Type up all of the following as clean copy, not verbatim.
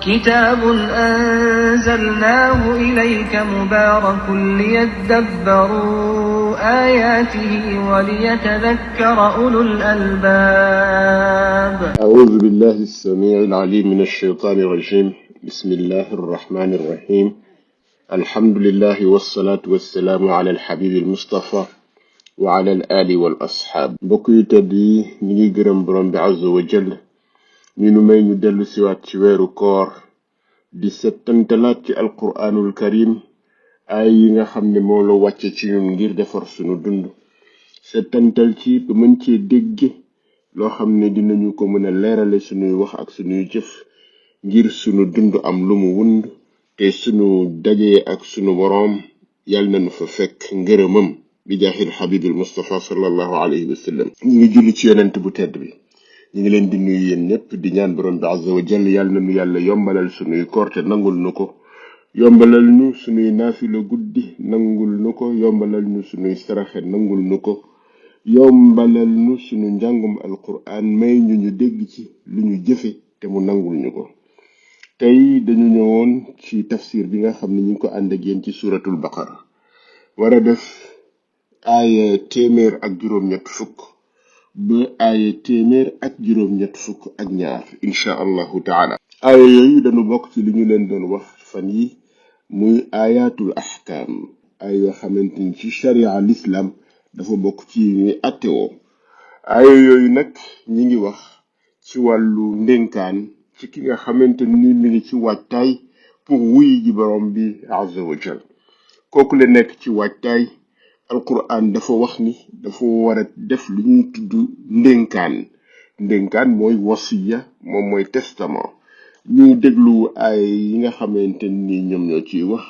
كتاب أنزلناه إليك مبارك ليدبروا آياته وليتذكر أولو الألباب. أعوذ بالله السميع العليم من الشيطان الرجيم. بسم الله الرحمن الرحيم. الحمد لله والصلاة والسلام على الحبيب المصطفى وعلى الآل والأصحاب. بكي تدي نيجي جرم برم عز وجل ñu may ñu dellu siwaat ci weeru koor di settantalaat ci alquraanul karim ay yi nga xam ne moo la wàcce ci ñun ngir defar sunu dund settantal ci ba mën cee dégge loo xam ne dinañu ko mën a leerale sunuy wax ak sunuy jëf ngir sunu dund am lu mu wund te sunu dajee ak sunu boroom yal nañu fa fekk ngërëmam bi jaaxil xabibil mustafa sallallahu alayhi wa sallam. ñu ngi julli ci yonent bu tedd bi, ñu ngi leen di nuyu yéen ñëpp di ñaan borom bi azza wa jalla yàlla nañu yàlla yombalal sunuy koor te nangul nu ko, yombalal ñu sunuy naafila guddi nangul nu ko, yombalal ñu sunuy saraxe nangul nu ko, yombalal ñu sunu njàngum alquran may ñu ñu dégg ci lu ñu jëfe te mu nangul ñu ko. tey dañu ñëwoon ci tafsir bi nga xam ne ñu ngi ko ànd ak yéen ci suratul baqara war a def aaya téeméer ak juróom-ñett fukk ba aaya téeméer ak juróom-ñett fukk ak ñaar insha allahu taala. aaya yooyu dañu bokk ci li ñu leen doon wax fan yi muy ayatul ahkam, ay yoo xamante ni ci sharia l'islam dafa bokk ci ñuy attewoo. aaya yooyu nag ñi ngi wax ci wàllu ndénkaan ci ki nga xamante ni mi ngi ci waajtaay pour wuy ji borom bi azza wa jal. kooku la nekk ci waajtaay. alquran dafa wax ni dafa war a def lu ñuy tudd ndénkaan mooy wasiya, moom mooy testament. ñu déglu ay yi nga xamante ni ñoom ñoo ciy wax,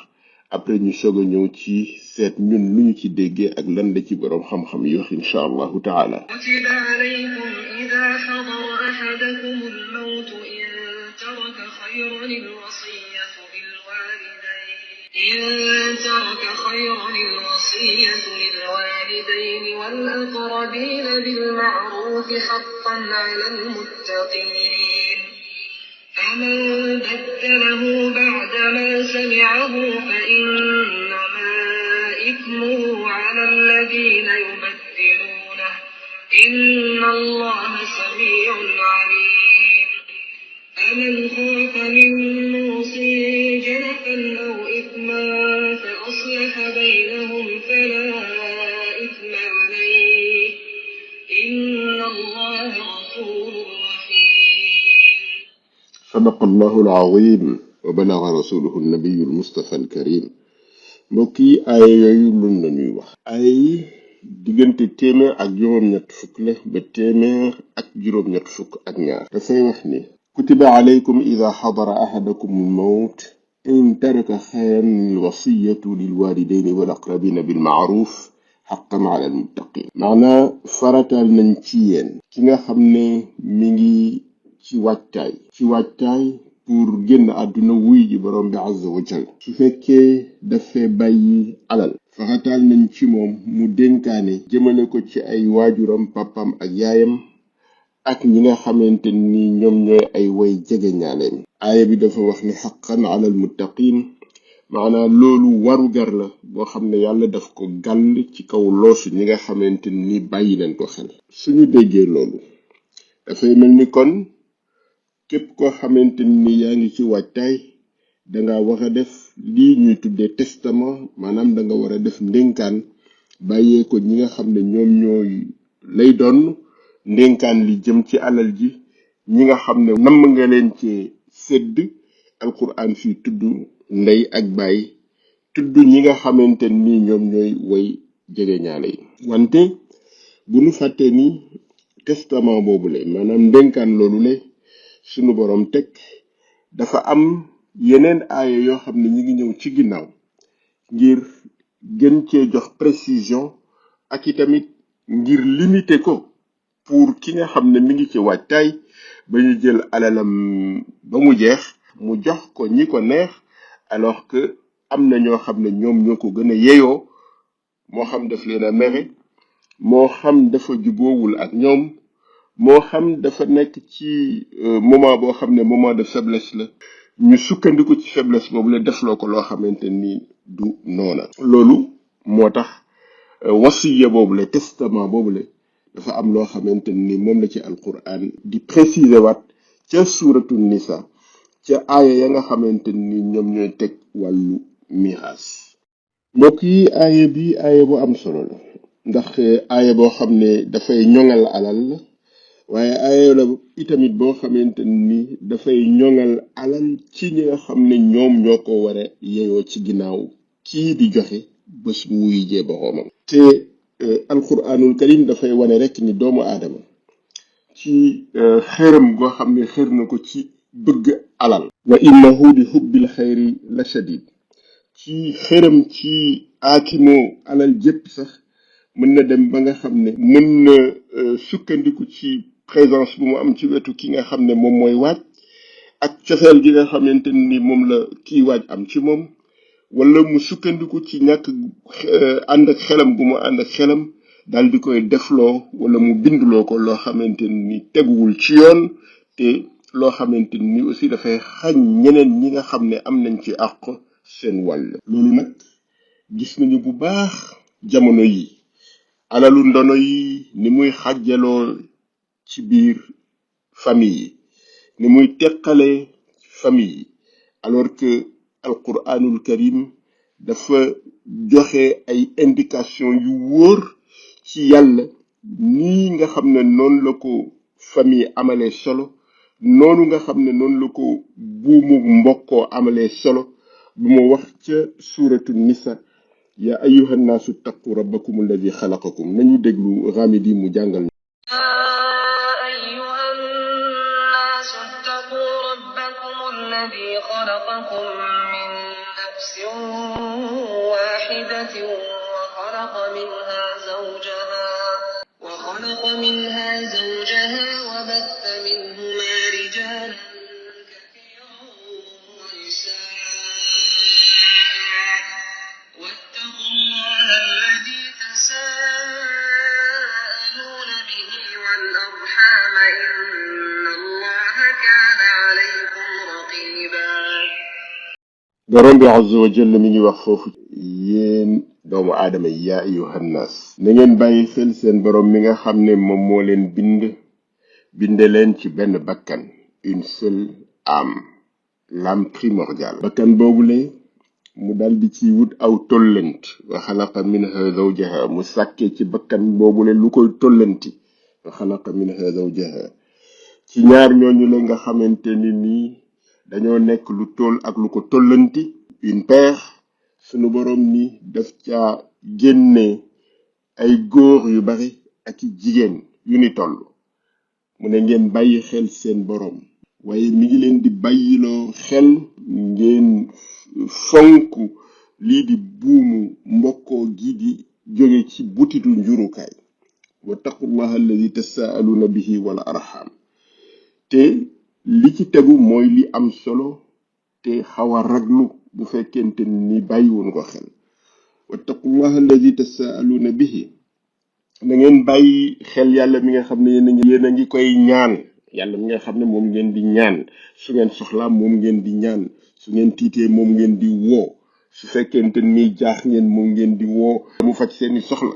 après ñu soog a ñëw ci seet ñun lu ñu ci déggee ak lan la ci borom xam-xam yi wax insha allahu taala. كتب عليكم إذا حضر أحدكم الموت إن ترك خيرا الوصية للوالدين والأقربين بالمعروف حقا على المتقين فمن بدله بعدما سمعه فإنما إثمه على الذين يبدلونه إن الله سميع عليم. فمن خاف من موص جنفا أو إثما فأصلح بينهم فلا إثم عليه إن الله غفور رحيم. صدق الله العظيم وبلغ رسوله النبي المصطفى الكريم. mbokki ay yooyu lun lañuy wax ay diggante téeméer ak juróom-ñett fukk la ba téeméer ak juróom-ñett fukk ak ñaar. dafay wax ni kutiba alaykum ida xadara ahadakum almawt in taraka xayran alwasiyatu lilwalidayni wal aqrabina bilmaaruf xaqan ala almuttaqin. maanaa faratal nañ ci yéen ki nga xam ne mi ngi ci waajtaay pour génn àdduna wuy ji borom bi azza wa jal. su fekkee dafay bàyyi alal, faratal nañ ci moom mu dénkaane jëmale ko ci ay waajuram, papam ak yaayam ak ñi nga xamante ni ñoom ñooy ay way jege ñaaleem. aaya bi dafa wax ni xaqan ala al muttaqin, maanaam loolu warugar la boo xam ne yàlla daf ko gàll ci kaw loosu ñi nga xamante ni bàyyi nañ ko xel. suñu déggee loolu dafay mel ni kon képp koo xamante ni yaa ngi ci waajtaay danga war a def lii ñuy tuddee testament, maanaam danga war a def ndénkaan bàyyee ko ñi nga xam ne ñoom ñooy lay doon ndénkaan li jëm ci alal ji, ñi nga xam ne namm nga leen ci sédd. alquran fii tudd ndey ak baay, tudd ñi nga xamante ni ñoom ñooy way jege ñaale yi. wante bu nu fàttee ni testament boobu la, maanaam ndénkaan loolu la sunu borom teg, dafa am yeneen aaya yoo xam ne ñi ngi ñëw ci ginnaaw ngir gën cee jox précision ak itamit ngir limiter ko pour ki nga xam ne mi ngi ci waajtaay ba ñu jël alalam ba mu jeex mu jox ko ñi ko neex, alors que am na ñoo xam ne ñoom ñoo ko gën a yeyoo, moo xam daf leen a mere, moo xam dafa juboowul ak ñoom, moo xam dafa nekk ci moment boo xam ne moment de faiblesse la. ñu sukkandiku ci faiblesse boobu la defloo ko loo xamante ni du noona. loolu moo tax wasiya boobu la testament boobu la dafa am loo xamante ni moom la ci alquran di préciser waat ca suuratu nisa ca aaya ya nga xamante ni ñoom ñooy teg wàllu miraas. mbokk yi aaya bi aaya bu am solo la ndax aaya boo xam ne dafay ñoŋal alal la waaye aaya la itamit boo xamante ni dafay ñoŋal alal ci ñi nga xam ne ñoom ñoo ko war a yeyoo ci ginnaaw kii di joxe bés bu wuy jee boroomam. te alquranul karim dafay wane rek ni doomu aadama ci xëram goo xam ne xër na ko ci bëgg alal. wa innahu li hubbil xayri la shadid. ci xëram ci aakimoo alal jëpp sax mën na dem ba nga xam ne mën na sukkandiku ci présence bu mu am ci wetu ki nga xam ne moom mooy waaj ak cofeel gi nga xamante ni moom la kii waaj am ci moom, wala mu sukkandiku ci ñàkk ànd ak xelam gu mu ànd ak xelam daal di koy defloo wala mu bindloo ko loo xamante ni teguwul ci yoon, te loo xamante ni aussi dafay xañ ñeneen ñi nga xam ne am nañ ci àq seen wàll. loolu nag gis nañu bu baax jamono yi alalu ndono yi ni muy xàjjaloo ci biir famille yi, ni muy teqale famille yi, alors que alquranul karim dafa joxe ay indication yu wóor ci yàlla nii nga xam ne noonu la ko famille amalee solo, noonu nga xam ne noonu la ko buumu mbokkoo amalee solo bu mu wax ca suuratu nisa ya ayuha nnaasu taqu rabbakum alladi xalaqakum. nañu déglu Ramidi mu jàngal. الذي خلقكم من نفس واحدة وخلق منها زوجها وبث منهما رجالا كثيرا ونساء واتقوا الله الذي تساءلون به والأرحام إن الله كان عليكم رقيبا. borom bi azza wa jalla mi ngi wax foofu yéen doomu aadama yi yaa ayyuhan naas na ngeen bàyyi xel seen borom mi nga xam ne moom moo leen binde leen ci benn bakkan, une seule âme, l'âme primordiale. bakkan boobule mu dal di ci wut aw tollent, wa xalaqa minha zawjaha, mu sàkkee ci bakkan boobule lu koy tollanti, wa xalaqa minha zawjaha. ci ñaar ñooñu la nga xamante ni nii dañoo nekk lu toll ak lu ko tollanti, une paire, sunu borom ni daf caa génne ay góor yu bari ak i jigéen yu ni toll. mu ne ngeen bàyyi xel seen borom, waaye mi ngi leen di bàyyiloo xel ngeen fonk lii di buumu mbokkoo gi di jóge ci butitu njurukaay. wa taqullaha alladi tasaaluna bihi wal arham. te li ci tegu mooy li am solo te xaw a raglu bu fekkente ni bàyyiwoon ko xel. wattaqullaha alladi tasaaluna bihi, na ngeen bàyyi xel yàlla mi nga xam ne yéen a ngi koy ñaan, yàlla mi nga xam ne moom ngeen di ñaan, su ngeen soxlaa moom ngeen di ñaan, su ngeen tiitee moom ngeen di woo, su fekkente ni jaax ngeen moom ngeen di woo mu faj seeni soxla.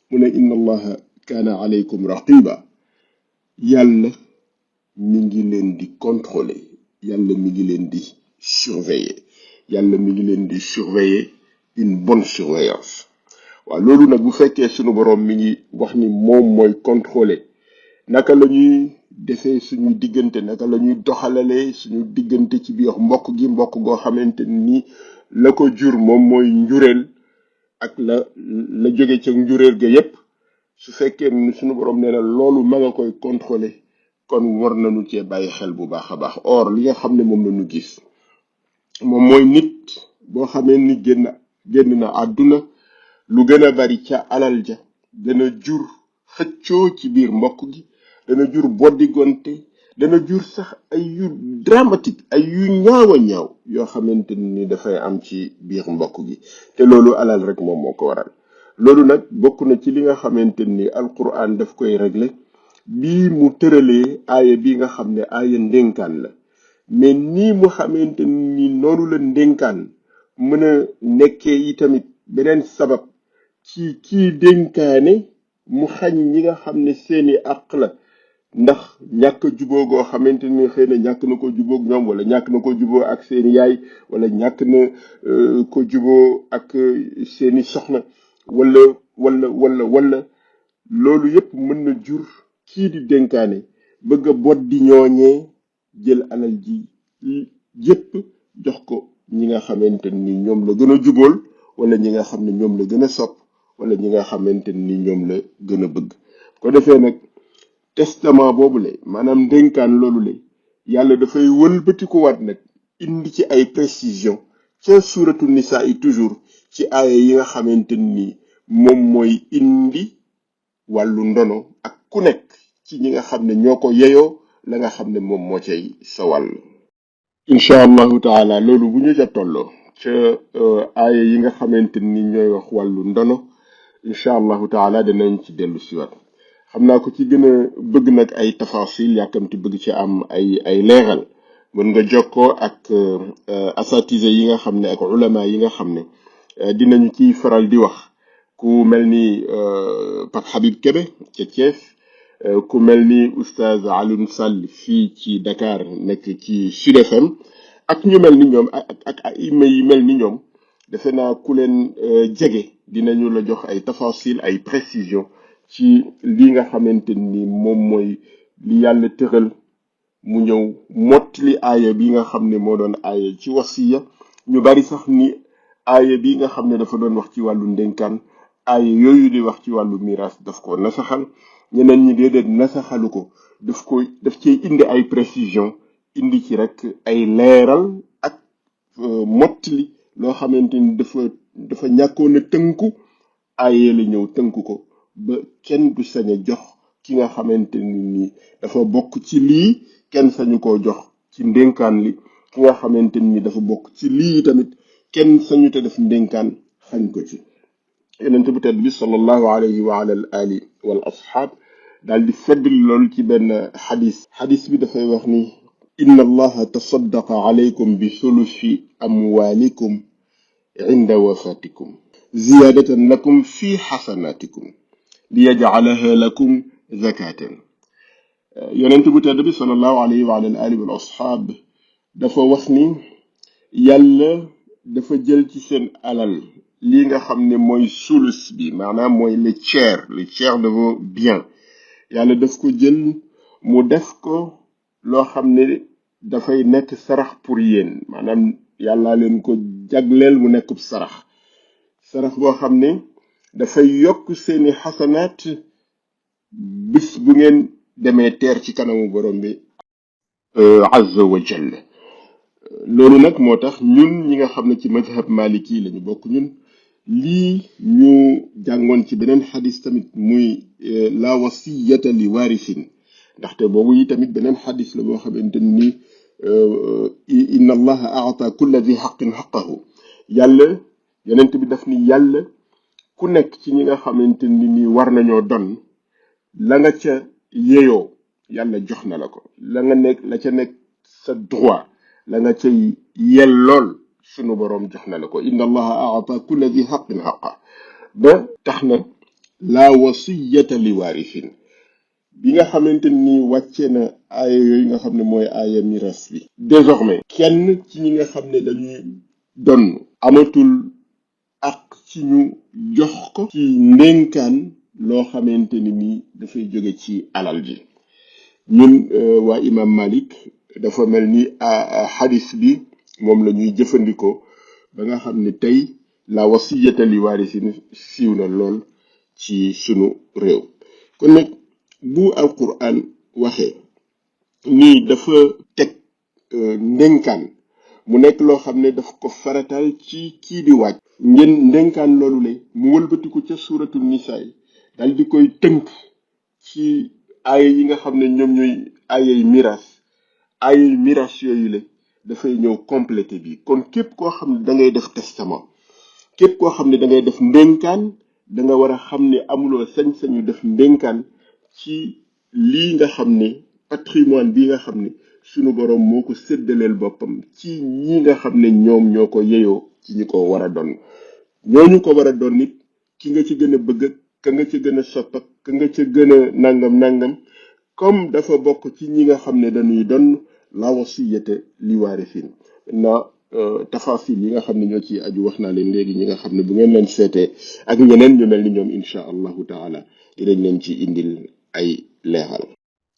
mu ne inna allaha kaana alaykum raqiba. yàlla mi ngi leen di contrôler, yàlla mi ngi leen di surveiller, yàlla mi ngi leen di surveiller une bonne surveillance. waaw loolu nag bu fekkee sunu boroom mi ngi wax ni moom mooy contrôler naka la ñuy defee suñu diggante, naka la ñuy doxalalee suñu diggante ci biir mbokk goo xamante ni la ko jur moom mooy njureel ak la jóge ca njureel ga yépp. su fekkee ni sunu boroom nee na loolu ma nga koy contrôler, kon war nañu cee bàyyi xel bu baax a baax. or li nga xam ne moom la ñu gis moom mooy nit boo xamee ni génn na àdduna, lu gën a bari ca alal ja dana jur xëccoo ci biir mbokk gi, dana jur boddigonte, dana jur sax ay yu dramatique, ay yu ñaaw a ñaaw yoo xamante ni dafay am ci biir mbokk gi, te loolu alal rek moom moo ko waral. loolu nag bokk na ci li nga xamante ni alquran daf koy régler bii mu tëralee aaya bi nga xam ne aaya ndénkaan la, mais nii mu xamante ni noonu la ndénkaan mën a nekkee yi tamit beneen sabab ci kii dénkaane mu xañ ñi nga xam ne seeni àq la ndax ñàkk juboo goo xamante ni xëy na ñàkk na ko juboo ak ñoom wala ñàkk na ko juboo ak seeni yaay wala ñàkk na ko juboo ak seeni soxna wala loolu yépp mën na jur kii di dénkaane bëgg a bot di ñooñee jël alal ji yépp jox ko ñi nga xamante ni ñoom la gën a jubool wala ñi nga xam ne ñoom la gën a sopp wala ñi nga xamante ni ñoom la gën a bëgg ko defee nag testament boobu le maanaam ndénkaan loolu le yàlla dafay wëlbatikuwaat nag indi ci ay précision ca suuratu nisaa yi toujours ci aaya yi nga xamante ni moom mooy indi wàllu ndono ak ku nekk ci ñi nga xam ne ñoo ko yeyoo la nga xam ne moom moo cay sa wàll incha allahu taala loolu bu ñu ca tolloo ca aaya yi nga xamante ni ñooy wax wàllu ndono incha allahu taala danañ ci dellu siwaat xam naa ko ci gën a bëgg nag ay tafasil yàkkamti bëgg ci am ay leeral mën nga jokkoo ak asatise yi nga xam ne ak ulama yi nga xam ne dinañu ciy faral di wax ku mel ni Pape Habib Kébé ca Thiès ku mel ni oustaz Alioune Sall fii ci Dakar nekk ci Sud FM ak ñu mel ni ñoom ak ay yi mel ni ñoom defe naa ku leen jege dinañu la jox ay tafasil ay précision ci li nga xamante ni moom mooy li yàlla tëral mu ñëw mottali aaya bi nga xam ne moo doon aaya ci wasiya ñu bari sax ni aaya bi nga xam ne dafa doon wax ci wàllu ndénkaan aaya yooyu di wax ci wàllu miraas daf ko nasaxal ñeneen ñi déedéet nasaxalu ko daf cee indi ay précision indi ci rek ay leeral ak mottali loo xamante ni dafa ñàkkoon a tënku aaya la ñëw tënku ko ba kenn du sañ a jox ki nga xamante ni dafa bokk ci lii kenn sañu koo jox ci ndénkaan li ki nga xamante ni dafa bokk ci lii tamit kenn sañu te def ndénkaan xañ ko ci yonent bu tedd bi sallallahu alayhi wa ala al ali wal asxaab daal di feddli loolu ci benn xadis bi dafay wax ni inna allaha tasaddaqa alaykum bi sulusi amwalikum inda wafatikum ziyadatan lakum fi xasanatikum liyajcalaha lakum zakatan yonent bu tedd bi sallallahu alayhi wa ala al ali wal asxaab dafa wax ni yàlla dafa jël ci seen alal lii nga xam ne mooy sulus bi maanaam mooy le tiers de vos biens yàlla daf ko jël mu def ko loo xam ne dafay nekk sarax pour yéen maanaam yàlla leen ko jagleel mu nekk sarax boo xam ne dafay yokk seeni xasanaat bis bu ngeen demee teer ci kanamu borom bi azza wa jalla loolu nag moo tax ñun ñi nga xam ne ci mazhab maliki lañu bokk ñun lii ñu jàngoon ci beneen xadis tamit muy la wasiyata li waarisin ndaxte boobu yi tamit beneen xadis la boo xamante ni inna allaha aata kulla di xaqin xaqahu yàlla yonent bi daf ni yàlla ku nekk ci ñi nga xamante ni war nañoo don la nga ca yeyoo yàlla jox na la ko la ca nekk sa droit la nga cay yellool sunu boroom jox na la ko inna allaha aata kulla di xaqin xaqa ba tax na la wasiyata li waarisin bi nga xamante ni wàcce na aaya yooyu nga xam ne mooy aaya miras bi désormais kenn ci ñi nga xam ne dañuy donn amatul ak ci ñu jox ko ci ndénkaan loo xamante ni dafay jóge ci alal ji ñun waa imam Malik dafa mel ni xadis bi moom la ñuy jëfandikoo ba nga xam ne tey la wasiyata li waarisin siiw na lool ci sunu réew kon nag bu alquran waxee nii dafa teg ndénkaan mu nekk loo xam ne daf ko faratal ci kii di wàcc ngeen ndénkaan loolu le mu wëlbatiku ca suuratul nisaa yi dal di koy tënk ci aaya yi nga xam ne ñoom ñooy aayay miraas yooyu le dafay ñëw complété bi kon képp koo xam ne da ngay def testament képp koo xam ne da ngay def ndénkaan da nga war a xam ne amuloo sañ-sañu def ndénkaan ci lii nga xam ne patrimoine bi nga xam ne sunu borom moo ko séddaleel boppam ci ñi nga xam ne ñoom ñoo ko yeyoo ci ñi ko war a doon ñooñu ko war a doon nit ki nga ci gën a bëgg ak ka nga ci gën a sopp ak ka nga ca gën a nangam comme dafa bokk ci ñi nga xam ne dañuy doon la wasiyata li waarisin na tafasil yi nga xam ne ñoo ci aju wax naa leen léegi ñi nga xam ne bu ngeen leen seetee ak ñeneen ñu mel ni ñoom insha allahu taala dinañ leen ci indil ay leeral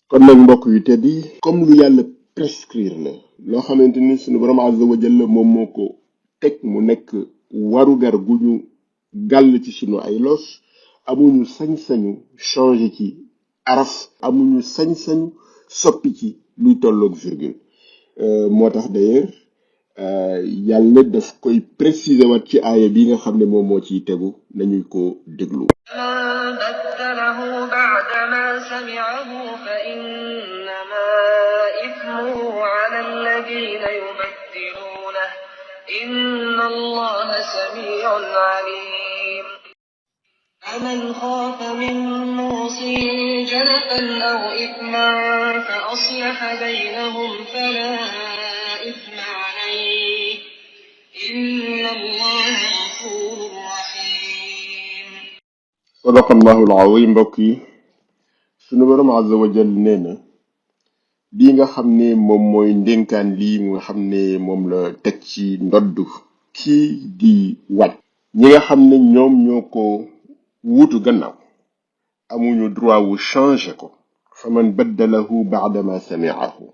kon nag mbokk yu tedd yi comme lu yàlla prescrire la loo xamante ni suñu borom azza wa jalla moom moo ko teg mu nekk warugar gu ñu gàll ci sunu ay loos amuñu sañ-sañu changer ci araf amuñu sañ-sañu soppi ci luy tolloog virgule moo tax d'ailleurs yàlla daf koy préciser wat ci aaya bi nga xam ne moom moo ciy tegu nañuy ko déglu من بدله بعدما سمعه فإنما إثمه على الذين يبدلونه إن الله سميع عليم فمن خاف من موص جنفا أو إثما فأصلح بينهم فلا إثم عليه إن الله غفور رحيم sadaqallahu alazim mbokk yi sunu borom azza wa jal nee na lii nga xam ne moom mooy ndénkaan lii nga xam ne moom la teg ci ndoddu kii di wàcc ñi nga xam ne ñoom ñoo ko wuutu gannaaw amuñu droit wu changer ko fa man baddalahu ba'dama sami'ahu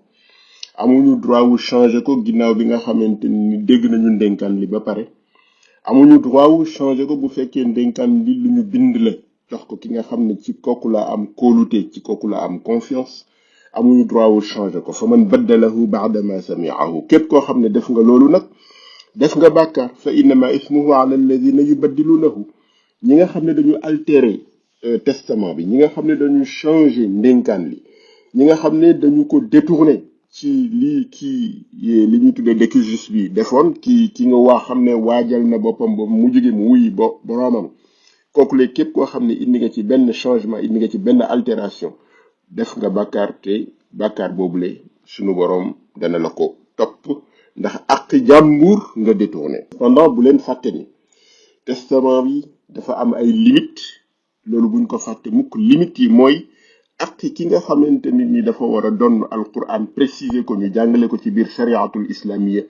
amuñu droit wu changer ko ginnaaw bi nga xamante ni dégg nañu ndénkaan li ba pare amuñu droit wu changer ko bu fekkee ndénkaan li lu ñu bind la jox ko ki nga xam ne ci kooku la am kóolute ci kooku la am confiance amuñu droit wu changer ko fa man baddalahu ba'dama sami'ahu képp koo xam ne def nga loolu nag def nga bàkkaar fa innama ismuhu ala alladhina yubaddilunahu ñi nga xam ne dañu altérer testament bi ñi nga xam ne dañu changer ndénkaan li ñi nga xam ne dañu ko détourner ci li ñuy tuddee décujus bi defoon ki nga waa xam ne waajal na boppam ba mu jóge mu wuyi boroomam kooku le képp koo xam ne indi nga ci benn changement indi nga ci benn altération def nga bàkkaar te bàkkaar boobule sunu boroom dana la ko topp ndax ak jàmbur nga détourné pendant bu leen fàtte ni testament bi dafa am ay limite loolu buñ ko fàtte mukk limite yi mooy ak ki nga xamante ni dafa war a doon alquran préciser ko ñu jàngale ko ci biir shariatul islamiyya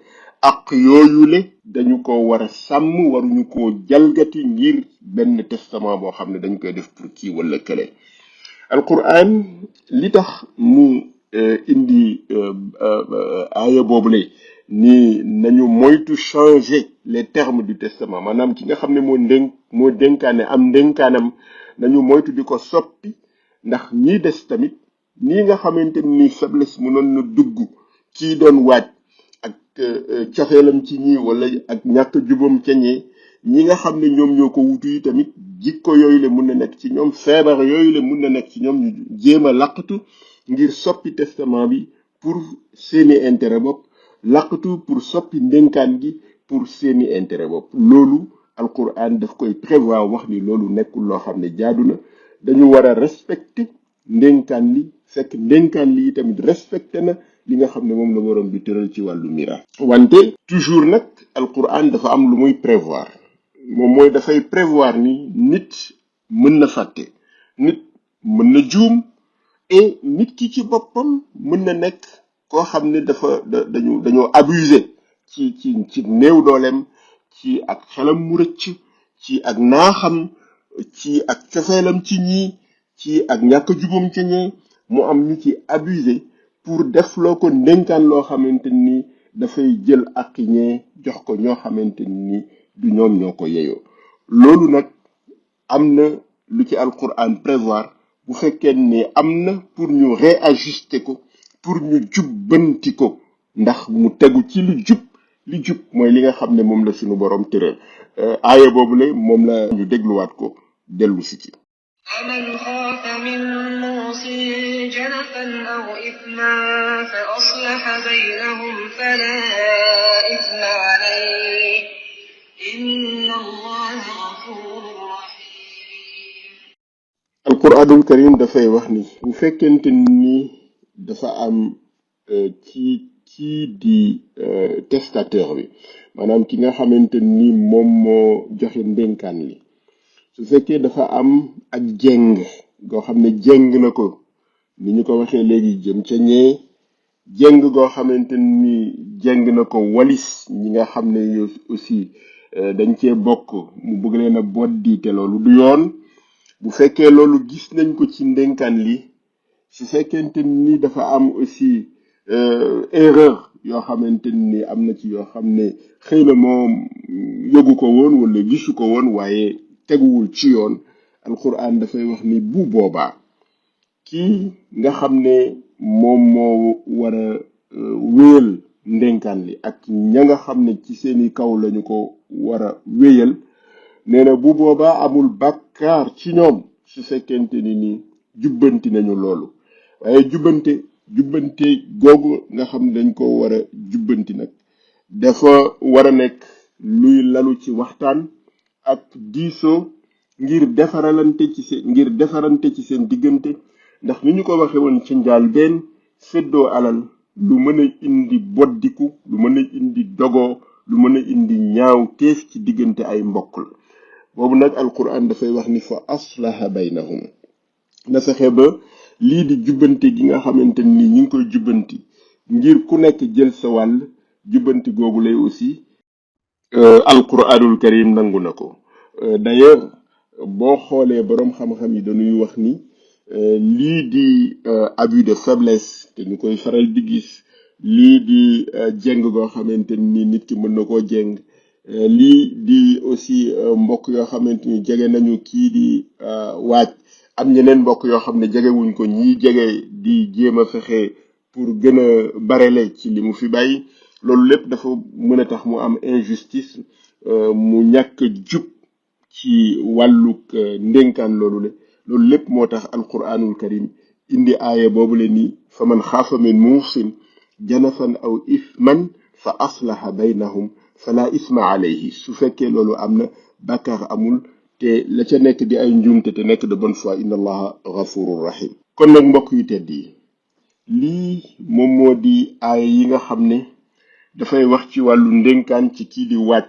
ak yooyule dañu ko war a sàmm waruñu koo jalgati ngir benn testament boo xam ne dañ koy def pour kii wala kële alquran li tax mu indi aaya boobule ni nañu moytu changer les termes du testament maanaam ki nga xam ne moo dénkaane am ndénkaanam nañu moytu di ko soppi ndax ñii des tamit nii nga xamante ni faiblesse mënoon na dugg kii doon waaj ak cofeelam ci ñii wala ak ñàkk jubam ca ñi nga xam ne ñoom ñoo ko wutu yi tamit jikko yooyu la mun na nekk ci ñoom feebar yooyu la mun na nekk ci ñoom ñu jéem a laqatu ngir soppi testament bi pour seeni intérêt bopp laqatu pour soppi ndénkaan gi pour seeni intérêt bopp loolu alquran daf koy prévoir wax ni loolu nekkul loo xam ne jaadu na dañu war a respecter ndénkaan li fekk ndénkaan li tamit respecté na li nga xam ne moom la waroon bi tëral ci wàllu miraas wante toujours nag alquran dafa am lu muy prévoir moom mooy dafay prévoir ni nit mën na fàtte nit mën na juum et nit ki ci boppam mën na nekk koo xam ne dañoo abuser ci néew dooleem ci ak xelam mu rëcc ci ak naaxam ci ak cofeelam ci ñii ci ak ñàkk jubam ci ñee mu am ñu ci abusé pour def loo ko ndénkaan loo xamante ni dafay jël ak ñee jox ko ñoo xamante ni du ñoom ñoo ko yeyoo loolu nag am na lu ci alquran prévoir bu fekkee ne am na pour ñu réajuster ko pour ñu jubbanti ko ndax mu tegu ci li jub mooy li nga xam ne moom la suñu borom tëral aaya boobu la moom la ñu dégluwaat ko dellu si ci ومن خاف من موص جنفا أو إثما فأصلح بينهم فلا إثم عليه إن الله غفور رحيم alquranul karim dafay wax ni bu fekkente ni dafa am ci kii di testateur bi maanaam ki nga xamante ni moom moo joxe ndénkaan li su fekkee dafa am ak jeng goo xam ne jeng na ko ni ñu ko waxee léegi jëm ca ñee jeng goo xamante ni jeng na ko walis ñi nga xam ne aussi dañ cee bokk mu bëgg leen a boddi te loolu du yoon bu fekkee loolu gis nañ ko ci ndénkaan li su fekkente ni dafa am aussi erreur yoo xamante ni am na ci yoo xam ne xëy na moom yëgu ko woon wala gisu ko woon waaye teguwul ci yoon alquran dafay wax ni bu boobaa kii nga xam ne moom moo war a wéyal ndénkaan li ak ña nga xam ne ci seeni kaw lañu ko war a wéyal nee na bu boobaa amul bàkkaar ci ñoom su fekkente ni jubbanti nañu loolu waaye jubbante googu nga xam ne dañ ko war a jubbanti nag dafa war a nekk luy lalu ci waxtaan ak diisoo ngir defarante ci seen diggante ndax ni ñu ko waxe woon ci njaal benn séddoo alal lu mën a indi boddiku lu mën a indi dogoo lu mën a indi ñaaw teef ci diggante ay mbokk la boobu nag alquran dafay wax ni fa aslaha baynahum na fexe ba lii di jubbante gi nga xamante ni ñu ngi koy jubbanti ngir ku nekk jël sa wàll jubbanti googu lay aussi alquranul karim nangu na ko d'ailleurs boo xoolee boroom xam-xam yi dañuy wax ni lii di abus de faiblesse te ñu koy faral di gis lii di jeng goo xamante ni nit ki mën na koo jeng lii di aussi mbokk yoo xamante ni jege nañu kii di waaj am ñeneen mbokk yoo xam ne jegewuñ ko ñii jege di jéem a fexe pour gën a barele ci li mu fi bàyyi loolu lépp dafa mën a tax mu am injustice mu ñàkk jub ci wàllug ndénkaan loolu lépp moo tax alquranul karim indi aaya boobu le ni fa man xaafa min muusin janafan aw ithman fa aslaha baynahum fala isma alayhi su fekkee loolu am na bàkkaar amul te la ca nekk di ay njuumte te nekk de bonne foi inna allaha ghafurur rahim kon nag mbokk yu tedd yi lii moom moo di aaya yi nga xam ne dafay wax ci wàllu ndénkaan ci kii di waaj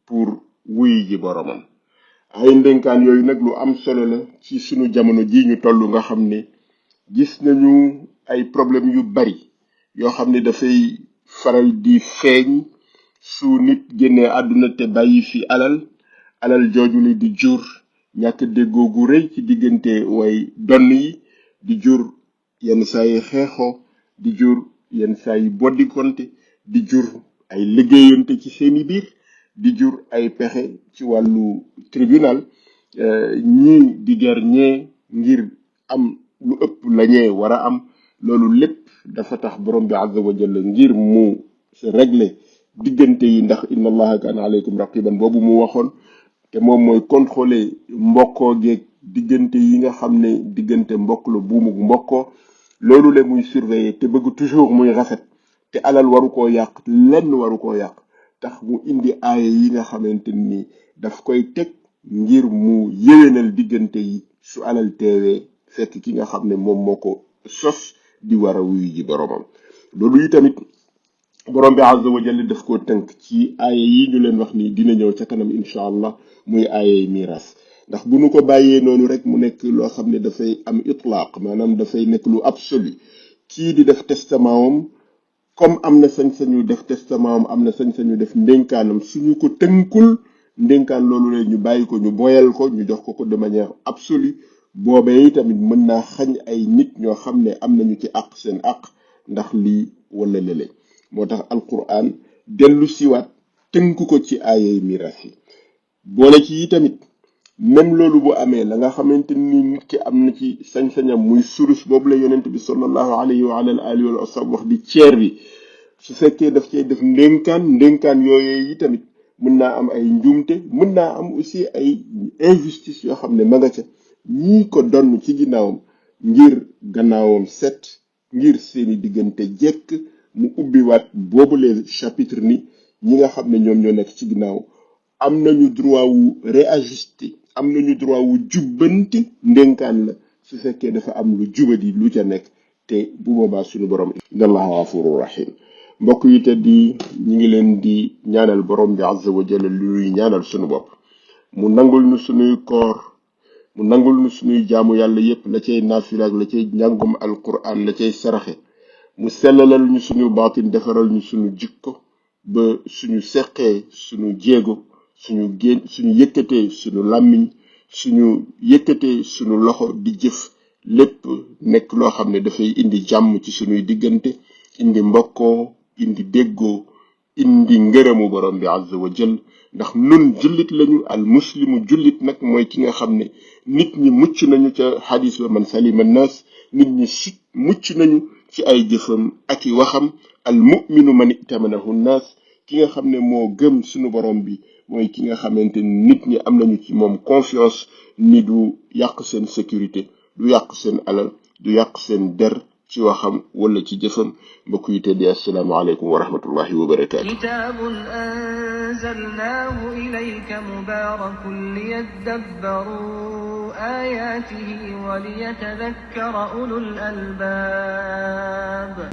pour wuy ji boromam ay ndénkaan yooyu nag lu am solo la ci sunu jamono ji ñu toll nga xam ne gis nañu ay problème yu bari yoo xam ne dafay faral di feeñ su nit génnee àdduna te bàyyi fi alal jooju li di jur ñàkk déggoo gu rëy ci diggante way donn yi di jur yenn saa yi xeexoo di jur yenn saa yi boddikonte di jur ay liggéeyante ci seeni biir di jur ay pexe ci wàllu tribunal ñii di ger ñee ngir am lu ëpp la ñee war a am loolu lépp dafa tax borom bi azza wa jalla ngir mu régler diggante yi ndax inna allaha kaana alaykum raqiban boobu mu waxoon te moom mooy contrôler mbokkoo geeg diggante yi nga xam ne diggante mbokk la buumug mbokkoo loolu le muy surveiller te bëgg toujours muy rafet te alal waru koo yàq lenn waru koo yàq tax mu indi aaya yi nga xamante ni daf koy teg ngir mu yéwénal diggante yi su alal teewee fekk ki nga xam ne moom moo ko sos di war a wuyu ji boromam loolu yi tamit borom bi azza wa jalla daf koo tënk ci aaya yi ñu leen wax ni dina ñëw ca kanam incha allah muy aayay miiras ndax bu nu ko bàyyee noonu rek mu nekk loo xam ne dafay am itlaaq maanaam dafay nekk lu absolu kii di def testament comme am na sañ-sañu def testament am na sañ-sañu def ndénkaanam suñu ko tënkul ndénkaan loolu la ñu bàyyi ko ñu boyal ko ñu jox ko de manière absolue boobee tamit mën naa xañ ay nit ñoo xam ne am nañu ci àq seen àq ndax lii wala lële moo tax alquran dellu siwaat tënk ko ci aayay miraas yi boole ci yi tamit même loolu bu amee la nga xamante ni nit ki am na ci sañ-sañam muy surus boobu la yonent bi sallallahu alayhi wa ala alihi wa sallam wax di ceer bi su fekkee daf cay def ndénkaan yooyee yi tamit mën naa am ay njuumte mën naa am aussi ay injustice yoo xam ne ma nga ca ñii ko donn ci ginnaawam ngir gannaawam set ngir seeni diggante jekk mu ubbiwaat boobu les chapitre ni ñi nga xam ne ñoom ñoo nekk ci ginnaaw am nañu droit wu réajuster am nañu droit wu jubbanti ndénkaan la su fekkee dafa am lu jubadi lu ca nekk te bu boobaa suñu borom inna allaha ghafurur rahim. mbokk yi te di ñi ngi leen di ñaanal borom bi azza wa jalla lu ñuy ñaanal suñu bopp mu nangul nu suñuy koor, mu nangul nu suñuy jaamu yàlla yépp, la cay naafila ak la cay njàngum alquran, la cay saraxe, mu sellalal ñu suñu baatin, defaral ñu suñu jikko ba suñu seqee suñu jéego, suñu yëkkatee suñu làmmiñ, suñu yëkkatee suñu loxo di jëf lépp nekk loo xam ne dafay indi jàmm ci suñuy diggante, indi mbokkoo, indi déggoo, indi ngërëmu borom bi azza wa jal. ndax nun jullit lañu, al muslimu jullit nag mooy ki nga xam ne nit ñi mucc nañu ca xadis ba man salima naas, nit ñi mucc nañu ci ay jëfam ak i waxam. al mu'minu man itamanahu naas, ki nga xam ne moo gëm suñu borom bi mooy ki nga xamante ni nit ñi am nañu ci moom confiance, ni du yàq seen sécurité, du yàq seen alal, du yàq seen der ci waxam wala ci jëfam. mbokk yi te di assalaamu aleykum wa rahmatullahi wa barakaatu. kitaabun anzalnaahu ilayka mubaarakun liyadabbaruu aayaatihi wa liyatadakkara ulul albaab.